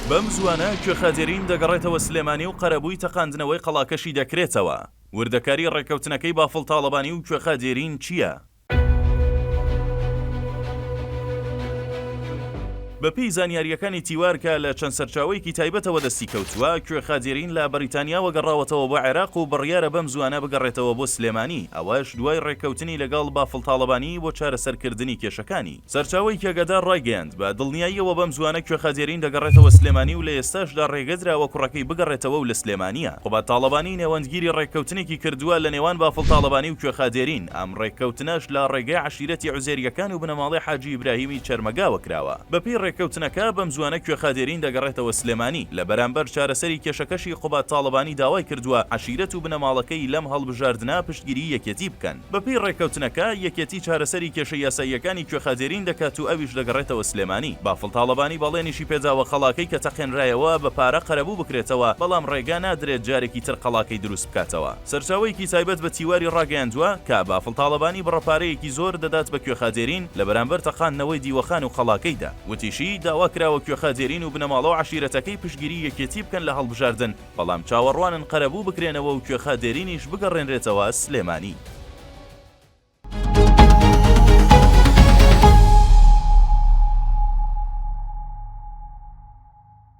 بەم زووانە کوێخا دێرین دەگەڕێتەوە سلێمانی و قەرەبووی تەقاندنەوەی قەڵاکەشی دەکرێتەوە. وردەکاری ڕێککەوتنەکەی بافڵ تاڵەبانی و کوێخا دێرین چییە؟ بەپێی زانیارییەکانی تیوار کە لە چەند سەرچاوەیەکی تایبەتەوە دەستی کەوتووە، کوێخا دێرین لە بەریتانیاوە گەڕاوەتەوە بۆ عێراق و بڕیارە بەم زووانە بگەڕێتەوە بۆ سلێمانی، ئەوەش دوای ڕێککەوتنی لەگەڵ بافڵ تاڵەبانی بۆ چارەسەرکردنی کێشەکانی. سەرچاوەیەکی ئاگادار ڕایگەیاند، بە دڵنیاییەوە بەم زووانە کوێخا دێرین دەگەڕێتەوە سلێمانی و لە ئێستاشدا ڕێگەدراوە کوڕەکەی بگەڕێتەوە و لە سلێمانییە. قوباد تاڵەبانی نێوەندگیری ڕێککەوتنێکی کردووە لە نێوان بافڵ تاڵەبانی و کوێخا دێرین، ئەم ڕێککەوتنەش لە ڕێگەی عەشیرەتی عوزێرییەکان و بنەماڵەی حاجی ئیبراهیمی چەرمەگاوە کراوە. بەپێی ڕێککەوتنەکە، بەم زووانە کوێخا دێرین دەگەڕێتەوە سلێمانی. لە بەرامبەر چارەسەری کێشەکەشی قوباد تاڵەبانی داوای کردووە عەشیرەت و بنەماڵەکەی لەم هەڵبژاردنە پشتگیریی یەکێتی بکەن. بەپێی ڕێککەوتنەکە، یەکێتی چارەسەری کێشە یاساییەکانی کوێخا دێرین دەکات و ئەویش دەگەڕێتەوە سلێمانی. بافڵ تاڵەبانی بەڵێنیشی پێداوە قەڵاکەی کە تەقێنرایەوە بە پارە قەرەبوو بکرێتەوە، بەڵام ڕێگا نادرێت جارێکی تر قەڵاکەی دروست بکاتەوە. سەرچاوەیەکی تایبەت بە تیواری ڕاگەیاندووە کە بافڵ تاڵەبانی بڕە پارەیەکی زۆر دەدات بە کوێخا دێرین لە بەرامبەر تەقاندنەوەی دیوەخان و قەڵاکەیدا. وتیشی، داوا کراوە کوێخا دێرین و بنەماڵە و عەشیرەتەکەی پشتگیری یەکێتی بکەن لە هەڵبژاردن، بەڵام چاوەڕوانن قەرەبوو بکرێنەوە و کوێخا دێرینیش بگەڕێنرێتەوە سلێمانی.